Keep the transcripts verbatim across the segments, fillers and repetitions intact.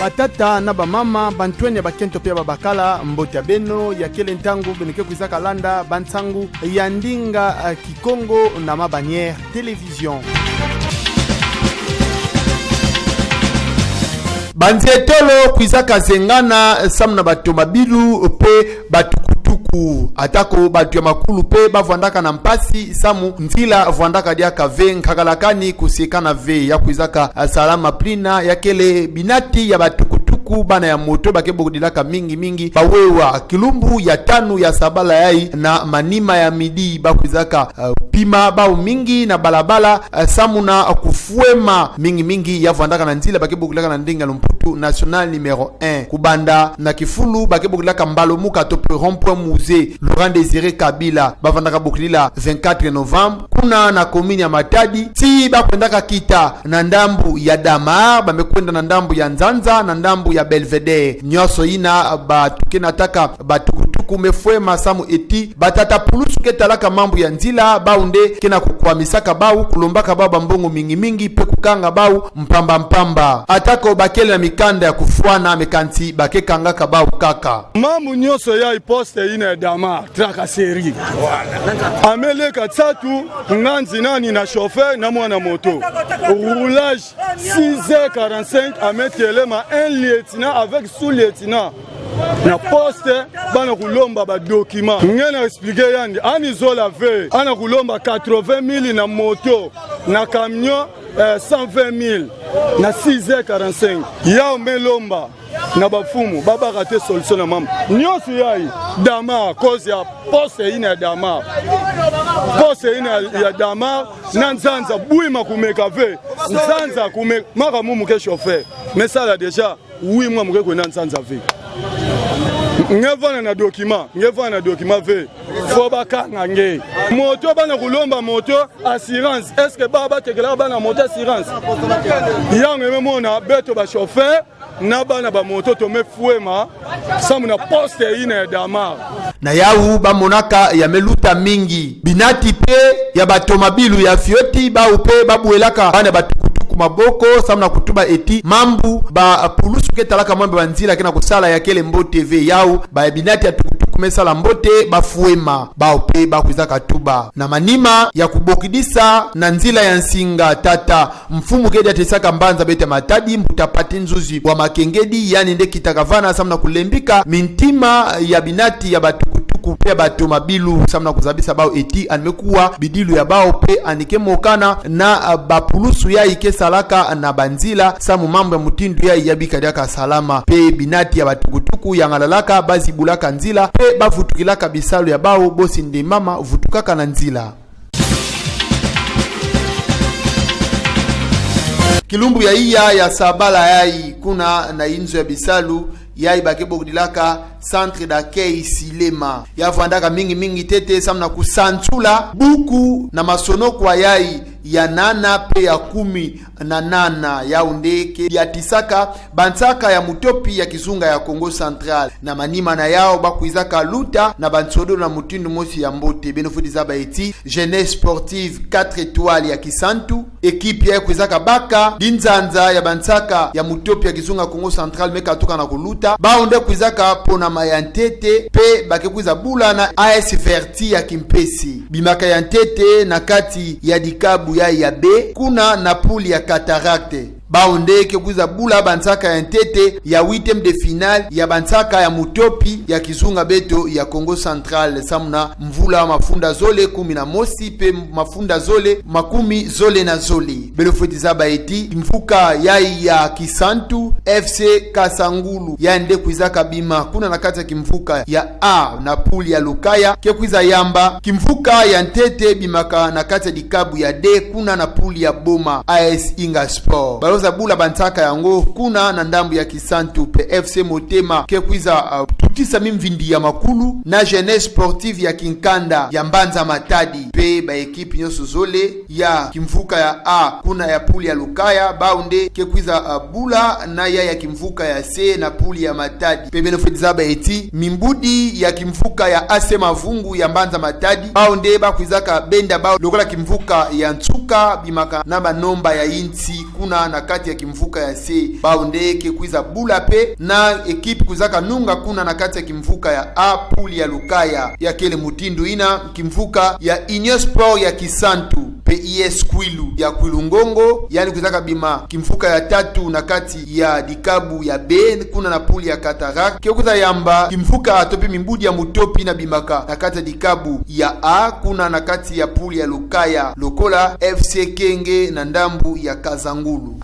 Batata na bamama, bantwenya ya bakento pe ya babakala, mbote ya beno, ya kele ntangu beno ke kwizaka landa bansangu ya ndinga, eh, Kikongo na Mabanière Télévision. Banzietolo kwizaka zengana samu na batomabilu pe batukutuku. Atako bantu ya makulu pe bavwandaka na mpasi samu nzila vwandaka diaka ve, nkakalakani kusekana ve. Ya kwizaka, ah, salama mpila ya kele binati ya batukutuku, bana ya moto ba ke bokudilaka mingi mingi bawewa. Kilumbu ya tanu ya sabala yayi na manima ya midi ba kwizaka, ah, pima bau mingi na balabala, ah, samu na kufwema mingi mingi ya vwandaka na nzila ba ke bokudilaka na ndinga ya lumputu Nationale numéro un. Kubanda na kifulu ba ke bokudilaka Mbalumuka to pe rond-point Musée Laurent Désiré Kabila, ba vandaka bokudila vingt-quatre novembre, kuna na commune ya Matadi, tii ba kwendaka kita na ndambu ya Damar, ba me kwenda na ndambu ya Nzanza, na ndambu ya Belvédère. Nyonso yina, bato ke nataka batukutuku me fwema samu eti batata pulusu ke talaka mambu ya nzila, bau nde ke na kukwamisaka bau, kulombaka bau bambongo mingi mingi, pe kukanga bau mpamba mpamba. Atako ba kele na mikanda ya kufwana, me kansi ba ke kangaka bau kaka. Mambu nyonso yayi, poste yina ya Damar, tracasserie. Ame leka nsatu, nganzi nani na chauffeur na mwana moto. Roulage, six heures quarante-cinq, ame telema, un lieutenant avec sous-lieutenant na poste, bana kulomba ba document. Nge na expliquer yandi, ani zola ve, ana kulomba quatre-vingt mille na moto, na camion, eh, cent vingt mille, na six heures quarante-cinq. Yau me lomba na bamfumu, ba baka te solution na mambu nyonso yayi. Damar, cause ya poste yina ya Damar. Poste yina ya Damar, na Nzanza, Bwima kumeka ve. Nzanza kume-, maka mumu ke chauffeur. Me sala déjà huit mois mu ke kwenda Nzanza ve. Nge vwanda na document, nge vwanda na document ve. Faut ba kanga nge. Moto, bana kulomba moto, assurance. Est-ce que ba, ba tekelaka bana moto assurance? Yau nge me mona beto ba chauffeur na bana ba moto to me fwema samu na poste yina ya Damar. Na yau ba monaka ya me luta mingi. Binati pe ya batomabilu ya fioti, bau pe ba bwelaka bana batukutuku maboko samu na kutuba eti mambu ba pulusu ke talaka mambu ba nzila ke na kusala ya kele mbote ve. Yau ba binati ya tukutuku me sala mbote ba fwema, bau pe ba kwizaka tuba. Na manima ya kubokidisa na nzila ya nsinga, tata mfumu ke diatisaka mbanza beto ya Matadi, mbuta Pathy Nzuzi wa Makengedi, yandi nde kitaka vana samu na kulembika mintima ya binati ya batukutuku pe ya batomabilu samu na kuzabisa bau eti ani me kuwa bidilu ya bau pe ani ke mokana na, ah, bapulusu yayi ke salaka na banzila samu mambu ya mutindu yayi ya bika diaka salama. Pe binati ya batukutuku ya ngalalaka, ba zibulaka nzila pe ba vutukilaka bisalu ya bau, bosi nde mama vutukaka na nzila. Kilumbu ya iya ya sabala yayi, kuna na inzo ya bisalu yayi ba ke bokudilaka Centre d'accueil Silema, ya vwandaka mingi mingi ntete samu na kusansula buku na masonokwa yayi ya nana pe ya kumi na nana, yau nde ke diatisaka bansaka ya mutopi ya kizunga ya Kongo Central. Na manima na yau ba kwizaka luta na bansodolo na mutindu mosi ya mbote. Beno fweti zaba eti Jeunesse Sportive Quatre Étoiles ya Kisantu, équipe ya kwizaka baka dinzanza ya bansaka ya mutopi ya kizunga Kongo Central me katuka na kuluta. Bau nde kwizaka ponama ya ntete, pe ba ke kwiza bula na A S Verti ya Kimpese. Bimaka ya ntete na kati ya dikabu ya, ya B, kuna na poule ya Cataractes. Bau nde ke kwiza bula bansaka ya ntete ya huitième de finale ya bansaka ya mutopi ya kizunga beto ya Kongo Central, samu na mvula mafunda zole kumi na mosi pe mafunda zole makumi zole na zole. Beno fweti zaba eti kimvuka yayi ya Kisantu, F C Kasangulu, yandi nde kwizaka bima kuna na kati ya kimvuka ya A na poule ya Lukaya, ke kwiza yamba kimvuka ya ntete bimaka na kati ya dikabu ya D, kuna na poule ya Boma, A S Inga Sport. Ba kwiza bula bansaka yango kuna na ndambu ya Kisantu, pe F C Motema ke kwiza, uh, tutisa mimvindi ya makulu na Jeunesse Sportive ya Kinkanda ya mbanza Matadi, pe ba équipe nyonso zole ya kimvuka ya A kuna ya poule ya Lukaya, bau nde ke kwiza, ah, bula na yayi ya kimvuka ya C na poule ya Matadi. Pe beno fweti zaba eti mimbudi ya kimvuka ya A C Mavungu ya mbanza Matadi, bau nde ba kwizaka benda bau lokola kimvuka ya nsuka bimaka na manomba ya insi kuna na kati ya kimvuka ya C. Bau nde ke kwiza bula pe na ekipe kwizaka nunga kuna na kati ya kimvuka ya A, poule ya Lukaya. Ya kele mutindu yina kimvuka ya Union Sport ya Kisantu, pe U S Kwilu ya Kwilu Ngongo, yandi kwizaka bima kimvuka ya tatu na kati ya dikabu ya B, kuna na poule ya Cataractes. Ke kwiza yamba kimvuka to pe mimbudi ya mutopi yina bimaka na kati ya dikabu ya A, kuna na kati ya poule ya Lukaya, lokola F C Kenge na ndambu ya Kasangulu.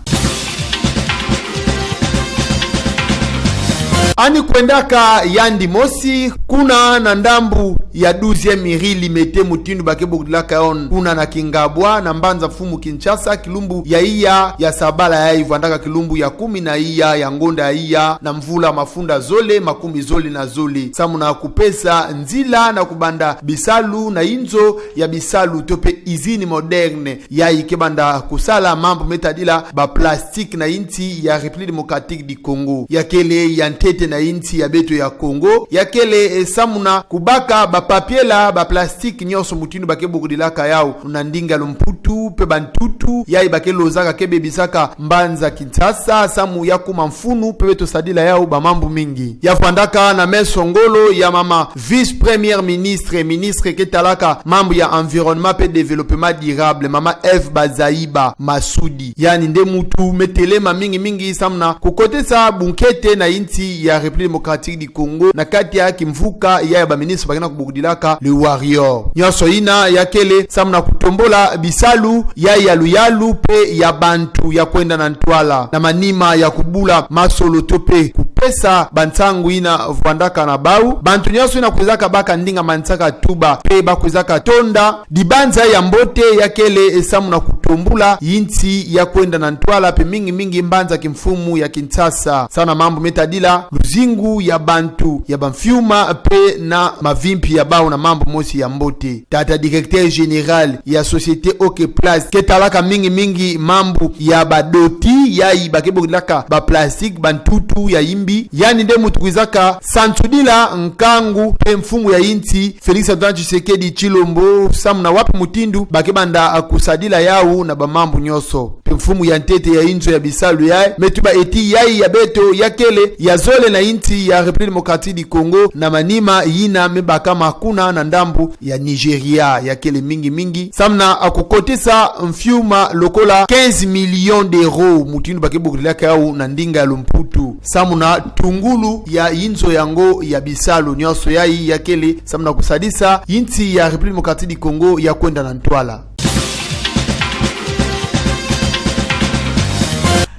Yandi kwendaka yandi mosi, kuna na ndambu ya douzième rue Limete, mutindu ba ke bokudilaka yawu kuna na Kingabwa, na mbanza mfumu Kinshasa, kilumbu ya iya ya sabala yayi, vwandaka kilumbu ya kumi na iya ya ngonda ya iya na mvula mafunda zole makumi zole na zole, samu na kupesa nzila na kubanda bisalu na inzo ya bisalu to pe usine moderne, yayi ke banda kusala mambu me tadila ba plastique na insi ya République Démocratique du Congo. Ya kele ya ntete na insi ya beto ya Congo, ya kele, eh, samu na kubaka ba papier la ba plastique nyonso mutindu ba ke bokudilaka yawu na ndinga ya lumputu, pe ba ntutu, yayi ba ke lozaka ke bebisaka mbanza Kinshasa, samu ya kuma mfunu, pe beto sadila yawu ba mambu mingi. Ya vwandaka na meso ngolo ya mama vice-première ministre, ministre ke talaka mambu ya environnement pe développement durable, mama Eve Bazaiba Masudi. Yandi nde muntu me telema mingi mingi samu na kukotesa bunkete na insi ya République Démocratique du Congo na kati ya kimvuka yayi ya ba ministre ba ke na kubokudilaka le Warrior. Nyonso yina ya kele samu na kutombula bisalu ya yaluyalu pe ya bantu ya kwenda na ntwala, na manima ya kubula masolo to pe kupesa ba nsangu yina vwandaka na bawu, bantu nyonso yina kwizaka baka ndinga manisaka tuba pe ba kwizaka tonda dibanza ya mbote, ya kele, eh, samu na kutombula insi ya kwenda na ntwala, pe mingi mingi mbanza kimfumu ya Kinshasa, samu na mambu me tadila luzingu ya bantu, ya ba mfiuma pe na mavimpi ya bawu na mambu mosi ya mbote. Tata directeur général ya société OK Place ke talaka mingi mingi mambu ya ba doti, yayi ba ke bokudilaka ba plastique, ba ntutu ya yimbi. Yandi nde muntu kwizaka sansudila nkangu pe mfumu ya insi Félix Antoine Tshisekedi Tshilombo, samu na wa pe mutindu ba ke banda kusadila yawu na ba mambu nyonso. Pe mfumu ya ntete ya inzo ya bisalu yayi me tuba eti yayi ya beto ya kele ya zole na insi ya République Démocratique du Congo, na manima yina me bakama kuna na ndambu ya Nigeria, ya kele mingi mingi samu na kukotisa mfiuma lokola quinze millions d'euros, mutindu ba ke bokudilaka yawu na ndinga ya lumputu, samu na tungulu ya inzo yango ya bisalu. Nyonso yayi ya kele samu na kusadisa insi ya République Démocratique du Congo ya kwenda na ntwala.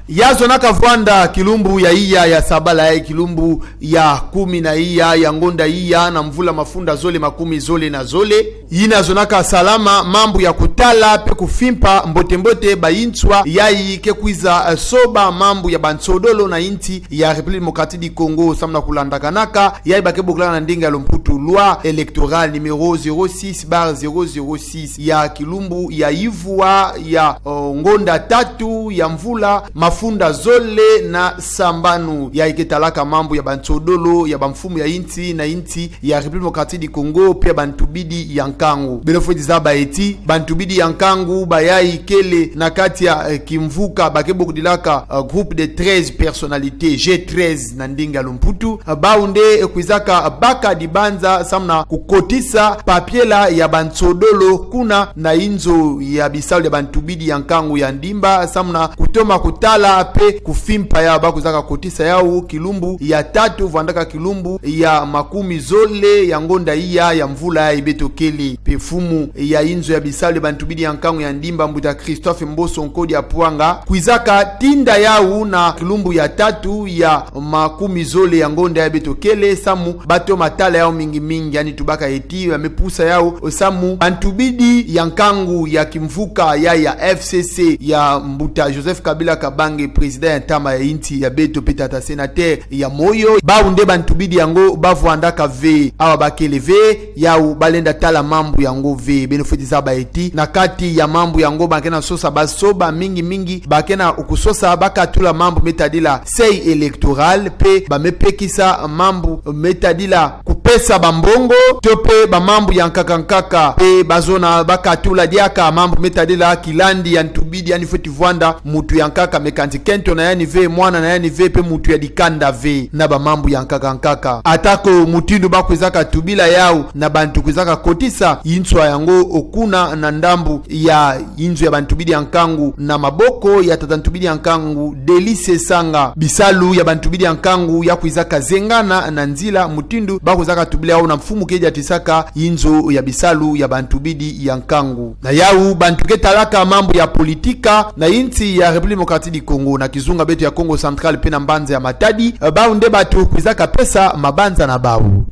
Ya zonaka vwanda kilumbu ya iya ya sabala yayi, kilumbu ya kumi na iya ya ngonda iya na mvula mafunda zole makumi zole na zole, yina zonaka salama mambu ya kutala pe kufimpa mbote mbote ba inswa yayi ke kwiza, eh, soba mambu ya ba nsodolo na insi ya République Démocratique du Congo, samu na kulandakanaka yayi ba ke bokudilaka na ndinga ya lumputu loi électorale numéro zéro six barre zéro zéro six ya kilumbu ya ivwa ya, oh, ngonda tatu ya mvula mafunda zole na sambanu, yayi ke talaka mambu ya ba nsodolo ya ba mfumu ya insi na insi ya République Démocratique du Congo pe ya ba ntubidi ya nkangu. Beno fweti zaba eti ba ntubidi ya nkangu bayayi kele na kati ya, eh, kimvuka ba ke bokudilaka, eh, groupe de treize personnalités, G treize na ndinga ya lumputu, eh, bawu nde, eh, kwizaka baka dibanza samu na kukotisa papier la ya ba nsodolo kuna na inzo ya bisalu ya ba ntubidi ya nkangu ya Ndimba, samu na kutoma kutala pe kufimpa yawu. Ba kwizaka kotisa yawu kilumbu ya tatu, vwandaka kilumbu ya makumi zole ya ngonda iya ya mvula yayi beto kele. Pe mfumu ya inzo ya bisalu ya ba ntubidi ya nkangu ya Ndimba, mbuta Christophe Mboso Nkodia Pwanga, kwizaka tinda yawu na kilumbu ya tatu ya makumi zole ya ngonda yayi beto kele, samu ba toma tala yawu mingi mingi. Yandi tubaka eti ba me pusa yawu samu ba ntubidi ya nkangu ya kimvuka ya, ya F C C ya mbuta Joseph Kabila Kabange nge président ya ntama ya insi ya beto pe tata sénateur ya moyo. Bawu nde bantubidi yango bavwandaka ve. Awa bakele ve, yawu balenda tala mambu yango ve. Beno fweti zaba ti na kati ya mambu yango ba ke na sosa basoba mingi mingi, ba ke na kusosa bakatula mambu me tadila seuil électoral, pe ba me pekisa mambu me tadila kupesa bambongo, to pe bamambu ya nkaka nkaka. Pe bazona bakatula diaka mambu me tadila kilandi ya ntubidi, yandi fweti vwanda mutu ya nkaka, me kansi kento na yandi ve, mwana na yandi ve, pe mutu ya dikanda ve, na bamambu ya nkaka nkaka. Atako mutindu bakwizaka tubila yawu, na bantu kwizaka kotisa inswa yango kuna na ndambu ya inzo ya bantubidi ya nkangu, na maboko ya tata ntubidi ya nkangu, Delly Sesanga, bisalu ya bantubidi ya nkangu ya kwizaka zengana na nzila mutindu bakwizaka tubila yawu na mfumu ke diatisaka inzo ya bisalu ya bantubidi ya nkangu. Na yawu, bantu ke talaka mambu ya politika na insi ya République Démocratique du Congo, na kizunga beto ya Kongo Central pe na mbanza ya Matadi, eh, bawu nde bantu kwizaka pesa mabanza na bawu.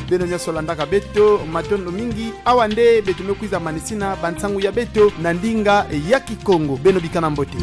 Beno nyonso landaka beto, matondo mingi. Awa nde beto me kwiza manisina bansangu ya beto na ndinga ya Kikongo. Beno bikana mbote.